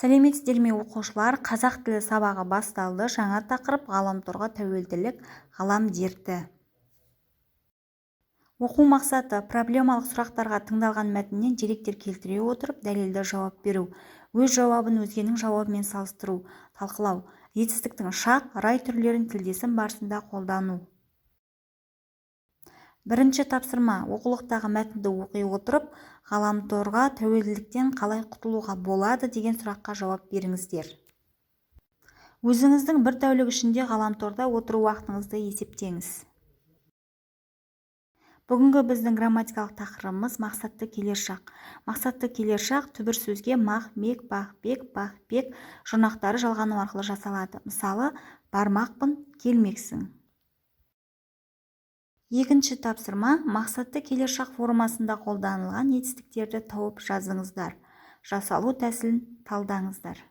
Сәлеметсіздер ме, оқушылар! Қазақ тілі сабағы басталды. Жаңа тақырып: ғаламторға тәуелділік – ғалам дерті. Оқу мақсаты: проблемалық сұрақтарға тыңдалған мәтіннен деректер келтіре отырып, дәлелді жауап беру, өз жауабын өзгенің жауабымен салыстыру, талқылау; етістіктің шақ, рай түрлерін тілдесім барысында қолдану. Бірінші тапсырма. Оқулықтағы мәтінді оқи отырып, ғаламторға тәуелділіктен қалай құтылуға болады деген сұраққа жауап беріңіздер. Өзіңіздің бір тәулік ішінде ғаламторда отыру уақытыңызды есептеңіз. Бүгінгі біздің грамматикалық тақырыбымыз: мақсатты келер шақ. Мақсатты келер шақ түбір сөзге мақ, мек, бақ, бек, пақ, пек жұрнақтары жалғану арқылы жасалады. Мысалы, бармақпын, келмексің. Екінші тапсырма. Мақсатты келер шақ формасында қолданылған етістіктерді тауып жазыңыздар, жасалу тәсілін талдаңыздар.